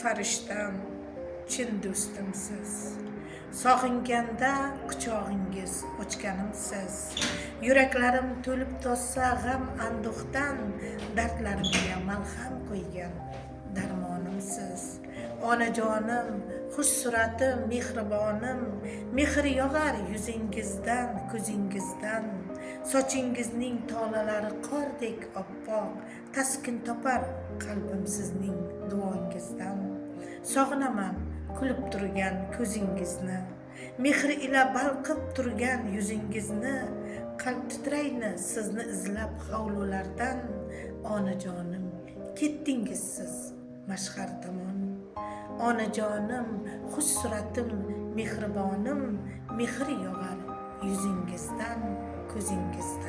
Farishtam, chin do'stimsiz. Sog'inganda quchog'ingiz ochganimsiz. Yuraklarim to'lib toshsa g'am anduhdan, dardlarimga malham qo'ygan darmonimsiz. Onajonim, xush suratim, mehribonim, mehr yog'ar yuzingizdan, ko'zingizdan. Sochingizning tolalari qordek oppoq, taskin topar qalbim sizning duongizdan. Sog'inaman kulib turgan ko'zingizni, mehr ila balqib turgan yuzingizni. Qalb titraydi sizni izlab hovlilardan. Onajonim, ketdingiz siz Mashhar tomon. Onajonim, xush suratim, mehribonim, mehr yog'ar yuzingizdan, ko'zingizdan.